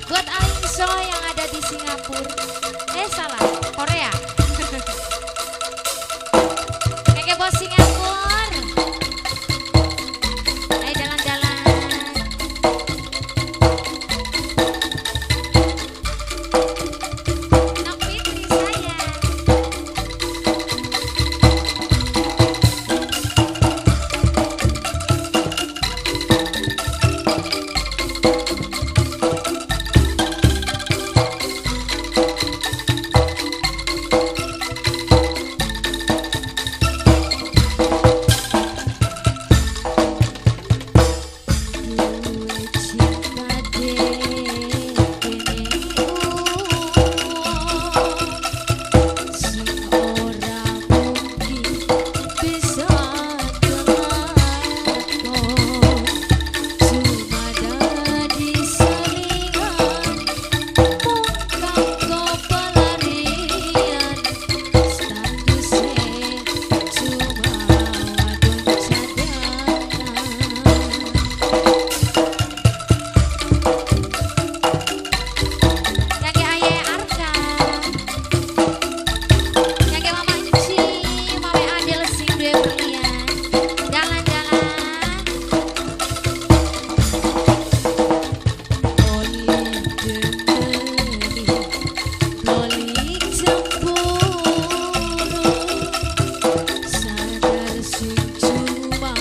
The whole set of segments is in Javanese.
Buat Alingso yang ada di Singapura. Salah, Korea. Keke bos Singapura. Ayo jalan-jalan. Nok Fitri sayang. Duwe cinta kene uwong sing ora mungkin bisa kelakon, cuma dadi saingan mung kanggo pelarian, statuse cuma wadon cadangan. Kake Aye Arka, kake Mama Enci, Mama Adel sing duwe berlian. Jalan-jalan. Oleh demeni boli cemburu, sadar sing cuma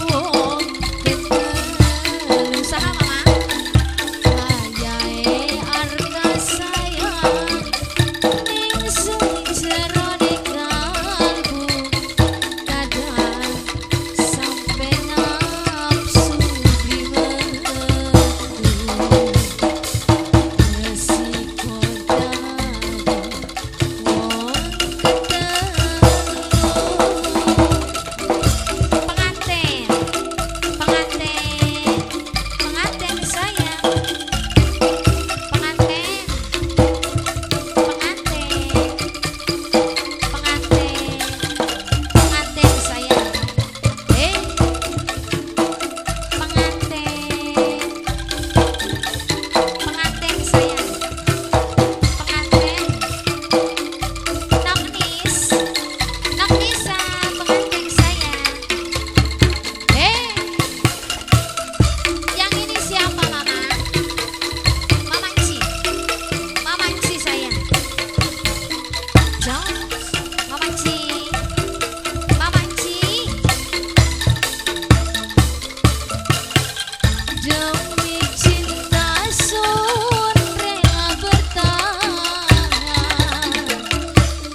wong ketelu. Usaha Mama. Ayahe Arka sayang ning sing jerone kalbu, kadang sampe nafsu grimetu, resiko dadi wong ketelu. Pengantin, pengantin, pengantin sayang. Pengantin, pengantin, pengantin, pengantin sayang. Pengantin, pengantin sayang. Pengantin, Nok Nis, Nok Nisa, pengantin sayang. Yang ini siapa Mama? Mama Ci, Mama Ci sayang. Jones, Mama Ci, Mama Ci. Demi cinta sun rela bertahan,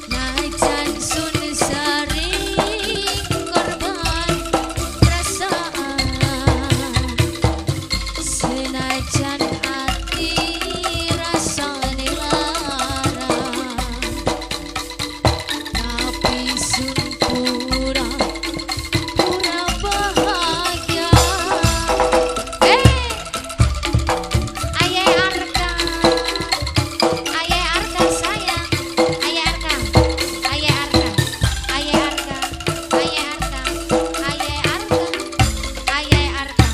najan sun sering korban perasaan, senajan ati rasane lara, tapi sun pura pura bahagia. Aye Arka, Aye Arka sayang, Aye Arka, Aye Arka, Aye Arka, Aye Arka, Aye Arka, Aye Arka.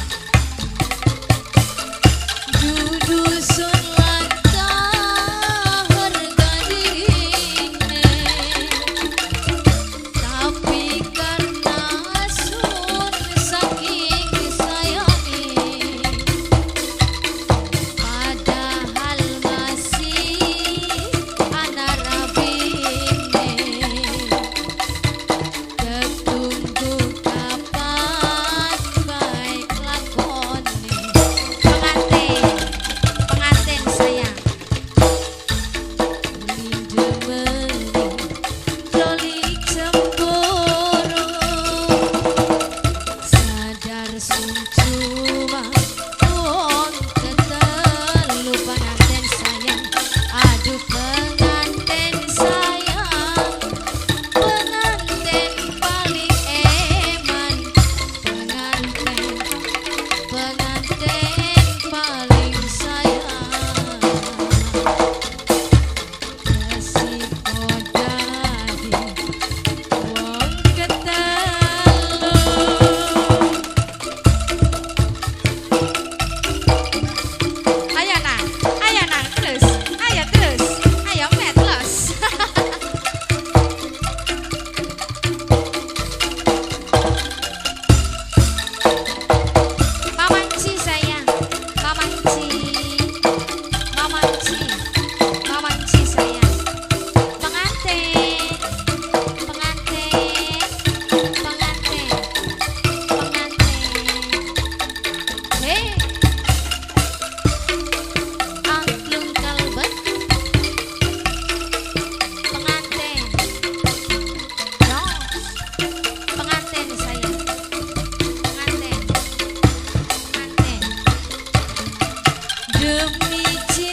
Enci, Mama Enci, Mama Enci sayang. Pengantin, pengantin, pengantin, pengantin. Hei, angklung kalbet, pengantin, jos, pengantin sayang, pengantin, pengantin. Demi cinta.